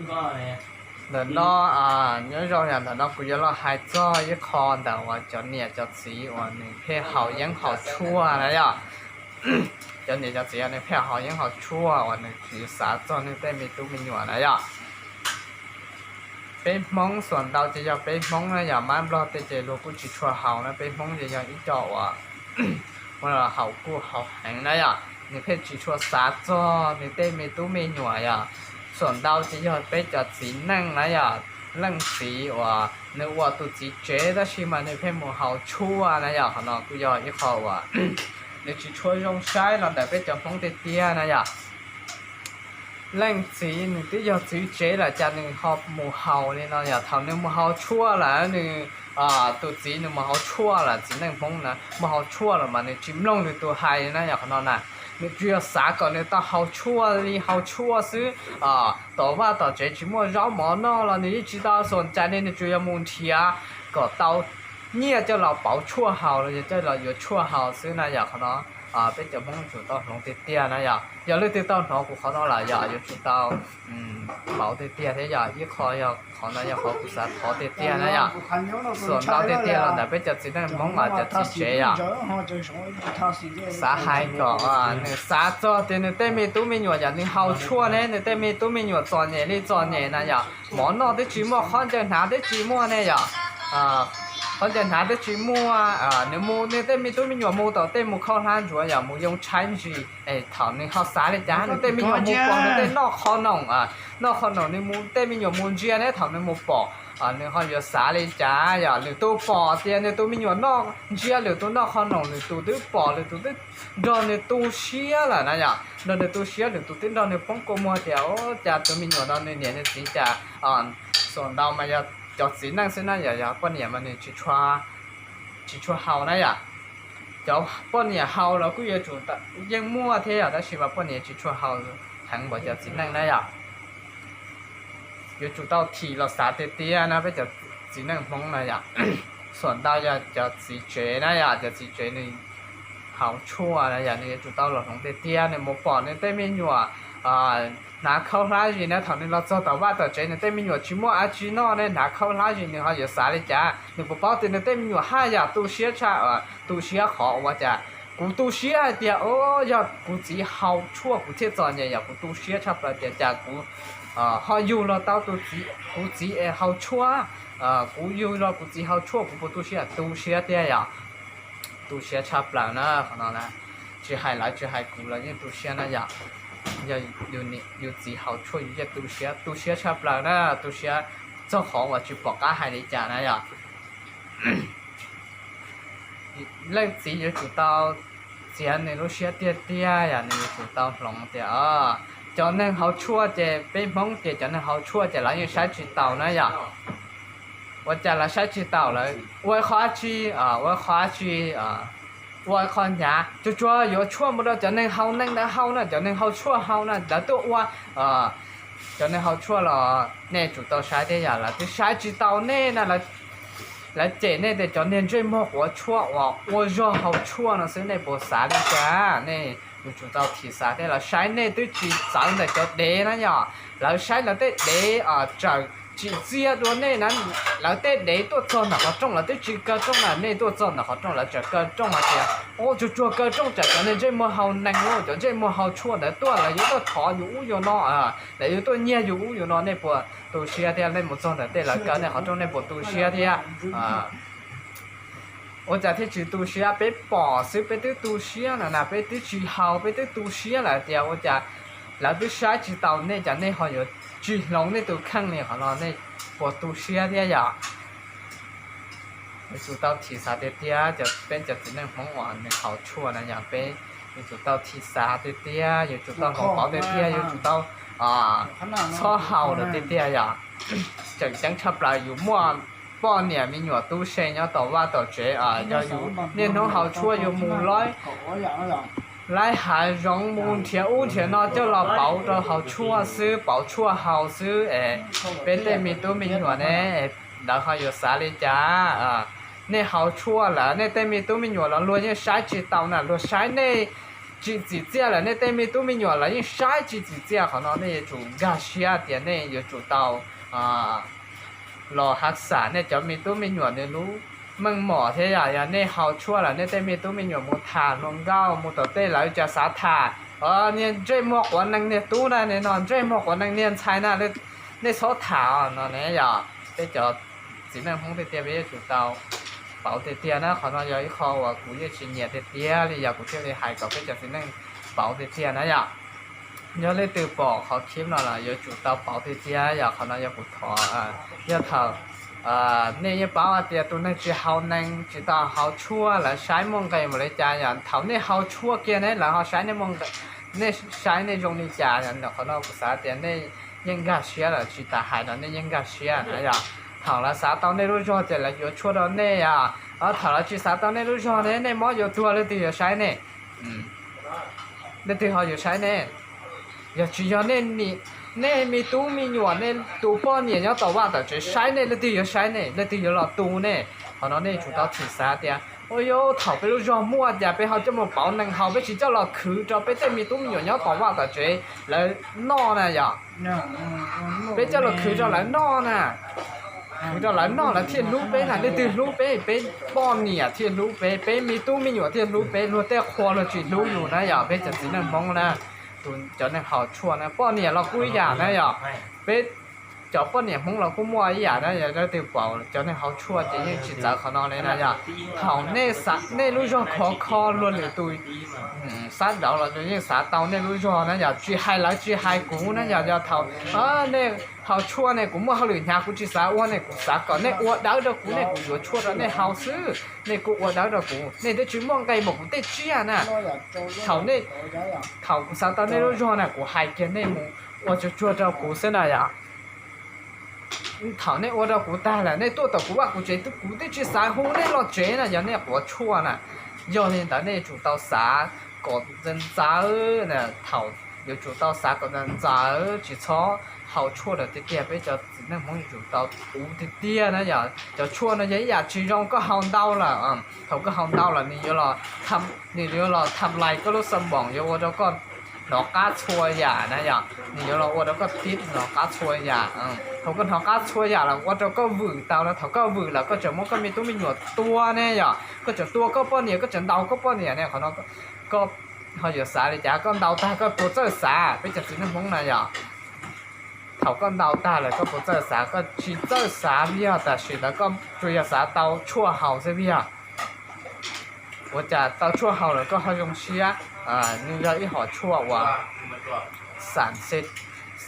Ntawm no, nyob zoo yom, ntawm no kuv yuav los hais txog ib qho ntawm uas cov niam cov txiv uas nws pheej haus yeeb haus tshuaj na yom. Cov niam cov txiv uas nws pheej haus yeeb haus tshuaj uas nws tsis xav txog nws tej me tub me nyuam na yom. Peb Hmoob xuas ntau ces yog peb Hmoob na yom, mab Nplog tej ces luag kuj tsis tshua haus na, peb Hmoob ces yog ib co uas haus kuj haus heev na yom, nws pheej tsis tshua xav txog nws tej me tub me nyuam yom. Xuas ntau ces yog peb cov txiv neej na yom, leej txiv uas nws ua tus txiv tsev tab sis mas nws pheej mus haus tshuaj na yom, qhov no kuj yog ib qho uas nws tsis tshua zoo saib los ntawm peb cov Hmoob tiag tiag na yom. Leej txiv nws twb yog txiv tsev lawm cas nws ho mus haus li no yom. Thaum nws mus haus tshuaj lawm, nws, tus txiv nws mus haus tshuaj lawm, txiv neej Hmoob na mus haus tshuaj lawm mas nws tsis mloog nws tus hais na yom. Qhov no na, nws tsuas yog xav kom nws tau haus tshuaj li haus tshuaj xwb, tom vaj tom tsev tsis muaj zaub mov noj los nws yeej tsis tau xom cai li, nws tsuas yog mus nrhiav kom tau nyiaj coj los pauv tshuaj haus los yog coj los yuav tshuaj haus xwb na yom. Qhov no peb cov Hmoob yuav tsum tau hloov tiag tiag na yom. Yog leej twg tau hnov kuv qhov no lawm yom, yuav tsum tau pauv tiag tiag thiab yom. Ib qho yog qhov no yog qhov kuv xav thov tiag tiag na yom. Xuas ntau tiag tiag los ntawm peb cov txiv neej Hmoob los cov txiv tsev yom, xav hais kom nws xav txog tias nws tej me tub me nyuam yom, nws haus tshuaj ne nws tej me tub me nyuam txom nyem li txom nyem na yom. Mov noj twb tsis muaj, qhov ncaws hnav twb tsis muaj ne yom. Qhov ncaws hnav twb tsis muaj, nws mus, nws tej me tub me nyuam mus tom tej mus khaub hlab ntsuav yom, mus yoo tshaib ntsis. Thaum nws ho xav li cas, nws tej me nyuam mus pom nws tej noj qhov noom, noj qhov noom nws mus, tej me nyuam mus ntsia ne, thaum nws mus pom, nws ho yuav xav li cas yom. Lwm tus pom tias nws tus me nyuam noj, ntsia lwm tus noj qhov noom, lwm tus twb pom, lwm tus twb nrog nws tu siab lawm na yom, nrog nws tu siab, lwm tus twb nrog nws poob kua muag tias, ua cas tus me nyuam no nws niam nws txiv cas. Xuas ntau mas yog cov txiv neej xwb na yom, yog poj niam mas nws tsis tshua haus na yom. Cov poj niam haus los kuj yuav tsum, yeej muaj thiab yom, tab sis mas poj niam tsis tshua haus heev npaum cov txiv neej na yom. Yuav tsum tau thim los xav tiag tiag na peb cov txiv neej Hmoob na yom. Xuas ntau yog cov txiv tsev na yom, cov txiv tsev nws haus tshuaj na yom, nws yuav tsum tau los hloov tiag tiag, nws mus pom nws tej me nyuam hnav khaub hlab zis na, thaum nws los txog tom vaj tom tsev nws tej me nyuam tsis muaj dab tsi noj ne, hnav khaub hlab zis nws ho yuav xav li cas? Nws puas paub tias nws tej me nyuam haj yam tu siab tshaj, tu siab qhov uas cas kuv tu siab hais tias, o, yog kuv txiv haus tshuaj kuv thiaj txom nyem yom, kuv tu siab tshaj plaws tias cas kuv ho yug los tau tus txiv, kuv txiv es haus tshuaj, kuv yug los kuv txiv haus tshuaj kuv puas tu siab? Tu siab tiag yom. Tu siab tshaj plaws na qhov no na. Tsis hais lawv tsis hais kuv los yeej tu siab na yom. Yog yus txiv haus tshuaj yus yeej tu siab, tu siab tshaj plaws na, tu siab txog qhov uas tsis pom qab hais li cas na yom. Leej txiv yuav tsum tau txiav nws lub siab tiag tiag yom, nws yuav tsum tau hloov tias, cov neeg haus tshuaj ces peb Hmoob ces cov neeg haus tshuaj ces lawv yeej saib tsis taus na yom. Ua cas lawv saib tsis taus, lawv ua ib qho dab tsi, ua ib qho dab tsi, ua ib qho hnyav, tsuas tsuas yuav tshuaj mus rau cov neeg haus neeg ntawd haus na, cov neeg haus tshuaj haus na, lawv tuaj ua, cov neeg haus tshuaj los nej tsum tau saib thiab yom, lawv twb saib tsis taus nej na, lawv cem nej tias cov niag ntsej muag quav tshuaj uas ua zog haus tshuaj no xwb, nej puas xav li cas? Nej yuav tsum tau thim xav thiab, lawv saib nej twb tsis txawv ntawm cov dev na yom, lawv saib lawv tej dev tsaws tsim txiaj dua nej na, lawv tej dev tuaj txog ntawm qhov rooj lawv twb tsis kaw rooj na, nej tuaj txog ntawm qhov rooj lawv tsaws kaw rooj hais tias, o, tsuas tsuag kaw rooj tsam cov niag ntsej muag haus neeg, cov ntsej muag haus tshuaj ntawd tuaj lawv yuav tuaj thov yus ub yus no, lawv yuav tuaj nyiag yus ub yus no, nej puas tu siab thiab? Nej mus txog ntawm tej lawv kaw nej qhov rooj nej puas tu siab thiab? Ua cas thiaj tsis tu siab? Peb pom xwb peb twb tu siab no na, peb twb tsis haus peb twb tu siab lawm tias ua cas lawv twb saib tsis taus nej cas nej ho yuav tsis hloov nej tus kheej li, qhov no nej puas tu siab thiab yom? Yuav tsum tau thim xav tiag tiag, cov peb cov txiv neej Hmoob uas nws haus tshuaj na yom, peb yuav tsum tau thim xav tiag tiag, yuav tsum tau hloov pauv tiag tiag, yuav tsum tau txhob haus lawm tiag tiag yom. Tseem ceeb tshaj plaws yus muaj poj niam me nyuam tub se nyob tom vaj tom tsev, yog yus niaj hnub haus tshuaj yus mus laib, laib hav zoov mus nrhiav ub nrhiav no coj los pauv rau haus tshuaj xwb, pauv tshuaj haus xwb es peb tej me tub me nyuam ne, lawv ho yuav xav li cas? Nej haus tshuaj lawm nej tej me tub me nyuam los luag yeej saib tsis taus na, luag saib nej tsis txim txiaj lawm, nej tej me tub me nyuam lawv yeej saib tsis txim txiaj. Qhov no nej yuav tsum nkag siab tias nej yuav tsum tau los hav xam nej cov me tub me nyuam nws lub meej mom thiab yom. Yog nej haus tshuaj lawm, nej tej me tub me nyuam mus tham hluas nkauj mus tom tej lawv cas xav tham niag ntsej muag quav neeg niag tub na, no ntsej muag quav neeg niag ntxhais na, nej txhob tham no ne yom. Peb cov txiv neej Hmoob tiag tiag peb yuav tsum tau pauv tiag tiag na. Qhov no yog ib qho uas kuv yeej tsis nyiam tiag tiag li, yog kuv thiaj li hais kom peb cov txiv neej pauv tiag tiag na yom. Yog leej twg pom qhov clip no los yuav tsum tau pauv tiag tiag, yog qhov no yog kuv thov. Yog thaum nej yeej paub hais tias tus neeg tsis haus neeg tsis tau haus tshuaj lawv saib muaj nqis npaum li cas, yog thaum nej haus tshuaj kiag ne lawv ho saib nej muaj nqis, nej saib nej zoo li cas. Qhov no kuv xav tias nej yeej nkag siab lawm, tsis tas hais no nej yeej nkag siab na yom. Thaum lawv xav tau nej lub zog ces lawv yuav tshuaj rau nej yom. Thaum lawv tsis xav tau nej lub zog ne nej mob yuav tuag leej twg yuav saib nej? Leej twg ho yuav saib nej? Yog tsis yog nej me tub me nyuam, nej tus poj niam nyob tom vaj tom tsev saib nej, leej twg yuav saib nej, leej twg yuav los tu nej? Qhov no nej tsum tau thim xav tias, ua yuav thaum peb lub zog muaj cas peb ho coj mus pauv neeg haus, peb tsis coj los khwv rau peb tej me tub me nyuam nyob tom vaj tom tsev lawv noj na yom. Peb coj los khwv rau lawv noj na, khwv rau lawv noj lawv thiaj hlub peb na. Leej twg hlub peb? Peb poj niam thiaj hlub peb, peb me tub me nyuam thiaj hlub peb, luag tej qhua luag tsis hlub yus na yom. Peb cov txiv neej Hmoob na, tus cov neeg haus tshuaj na, poj niam los kuj ib yam na yom. Peb cov poj niam Hmoob los kuj muaj ib yam na yom. Leej twg pom cov neeg haus tshuaj ces yeej tsis txawv qhov no li na yom. Thaum nej lub zog khov kho luag lwm tus xav dauv los yeej xav tau nej lub zog na yom. Tsis hais lawv tsis hais kuv na yom, yog thaum nej haus tshuaj ne kuv muaj hauj lwm hnyav kuv tsis xav ua ne kuv xav kom nej ua dawb rau kuv ne kuv yuav tshuaj rau nej haus xwb. Nej kuj ua dawb rau kuv, nej twb tsis muaj nqis npaum kuv tej tsiaj na. Thaum nej, thaum kuv xav tau nej lub zog na kuv hais kiag nej mus ua tsuag tsuag rau kuv xwb na yom. Thaum nej ua rau kuv tag lawm nej tuaj tom kuv vaj kuv tsev, kuv twb tsis xav hu nej los tsev na, yog nej quav tshuaj na. Yog li ntawd nej yuav tsum tau xav kom ntxawv ntxawv, thaum yuav tsum tau xav kom ntxawv ntxawv, tsis txhob haus tshuaj lawm tiag tiag. Peb cov txiv neej Hmoob yuav tsum tau ua tiag tiag na yom. Cov tshuaj no yog ib yam tsis zoo, koj haus ntau lawm, thaum koj haus ntau lawm nws yuav los, nws yuav los tham lais koj lub xab npoos, yuav ua rau koj hnov qab txhua yam na yom. Nws yuav los ua rau koj tib hnov qab txhua yam. Thaum koj hnov qab txhua yam lawm ua rau koj vwm tau na, thaum koj vwm lawm koj tseem muab koj me tub me nyuam tua ne yom, koj tseem tua koj poj niam, koj tseem ntaus koj poj niam ne, qhov no koj ho yuav xav li cas? Koj ntaus tag koj puas txawj xav? Peb cov txiv neej Hmoob na yom, thaum koj ntaus tag lawm koj puas txawj xav? Koj tsis txawj xav vim yog tam sim ntawd koj tsuas yog xav tau tshuaj haus xwb vim yog. Ua cas tau tshuaj haus lawm koj ho zoo siab? Nws yog ib hom tshuaj uas xam,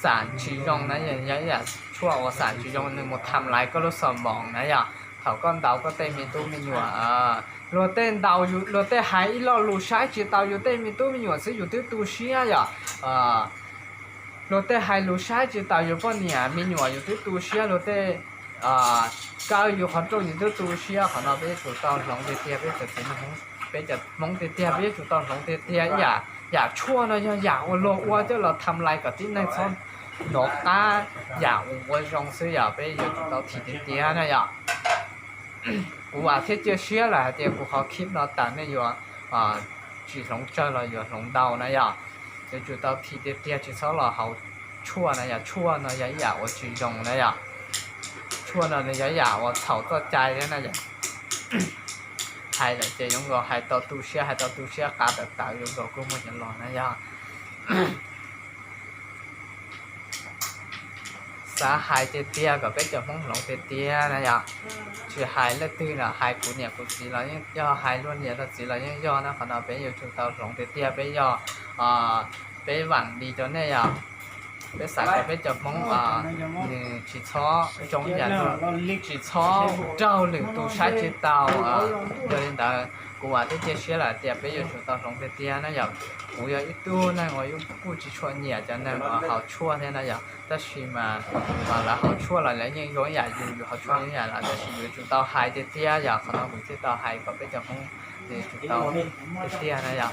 xam tsis zoo na, yog ib yam tshuaj uas xam tsis zoo, nws mus tham lais koj lub xab npoos na yom. Thaum koj ntaus koj tej me tub me nyuam, luag tej ntaus, luag tej hais ib lo lus saib tsis taus yus tej me tub me nyuam xwb yus twb tu siab yom. Luag tej hais lus saib tsis taus yus poj niam me nyuam yus twb tu siab, luag tej kaw yus qhov rooj yus twb tu siab. Qhov no peb yuav tsum tau hloov tiag tiag, peb cov txiv neej Hmoob, peb cov Hmoob tiag tiag peb yuav tsum tau hloov tiag tiag. Ib yam, yam tshuaj no yog yam uas luag ua coj los tham lais kom tib neeg txhob hnov qab, yam uas ua zoo xwb yom, peb yuav tsum tau thim tiag tiag na yom. Kuv vam thiab cia siab lawm hais tias kuv qhov clip no tas nej yuav tsis hloov tsawg los yuav hloov ntau na yom. Yuav tsum tau thim tiag tiag tsis txhob los haus tshuaj na yom. Tshuaj no yog ib yam uas tsis zoo na yom. Tshuaj no nws yog ib yam uas txhaum txoj cai thiab na yom. Hais lawm ces yuav nkaus hais tau tu siab, hais tau tu siab qab tawv tawv yuav nkaus kuj muaj cov los na yom. Xav hais tiag tiag kom peb cov Hmoob hloov tiag tiag na yom. Tsis hais leej twg los hais kuv niam kuv txiv los yeej yog, hais luag niam luag txiv los yeej yog na. Qhov no peb yuav tsum tau hloov tiag tiag, peb yog, peb vam li rau nej yom. Peb xav kom peb cov Hmoob nws tsis txhob zoo ib yam, tsis txhob raug lwm tus saib tsis taus. Yog li ntawd kuv vam thiab cia siab lawm tias peb yuav tsum tau hloov tiag tiag na yom. Kuv yog ib tug neeg uas kuj tsis tshua nyiam cov neeg uas haus tshuaj thiab na yom, tab sis mas lawv haus tshuaj los lawv yeej zoo ib yam yus, yus haus tshuaj zoo ib yam lawv, tab sis yus yuav tsum tau hais tiag tiag yom. Qhov no kuv thiaj tau hais kom peb cov Hmoob nws tsum tau tiag tiag na yom.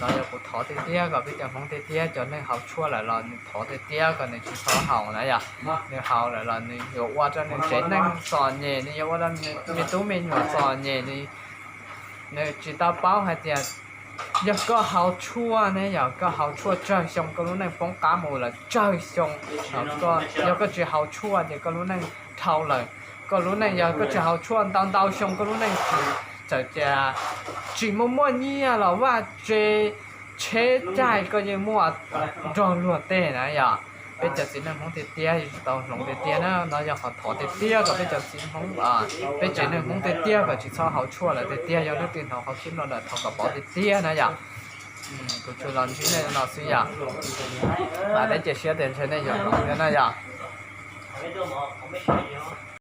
No yog kuv thov tiag tiag kom peb cov Hmoob tiag tiag, cov neeg haus tshuaj lawm los nws thov tiag tiag kom nws tsis txhob haus na yom. Nws haus lawm los nws yuav ua rau nws tsev neeg txom nyem, nws yuav ua rau nws me tub me nyuam txom nyem, nws tsis tau paub hais tias Yog koj haus tshuaj ne, yog koj haus tshuaj tsawg xyoo koj lub neej poob qab mus lawm tsawg xyoo. Yog koj tsis haus tshuaj ces koj lub neej dhau lawm. Koj lub neej yog koj tsis haus tshuaj ntau ntau xyoo koj lub neej tsis, txawm tias tsis muaj muaj nyiaj los vaj tse tsheb caij koj yeej muaj nrog luag tej na yom. Peb cov txiv neej Hmoob tiag tiag yus tsis tau hloov tiag tiag na, no yog qhov thov tiag tiag kom peb cov txiv Hmoob, peb tsev neeg Hmoob tiag tiag kom tsis txhob haus tshuaj lawm tiag tiag. Yog leej twg hnov qhov clip no lawm thov kom pov tiag tiag na yom. Kuv tsuas los ntsib nej no xwb yom. Mas peb cia siab tias ntshe nej yuav hloov thiab na yom.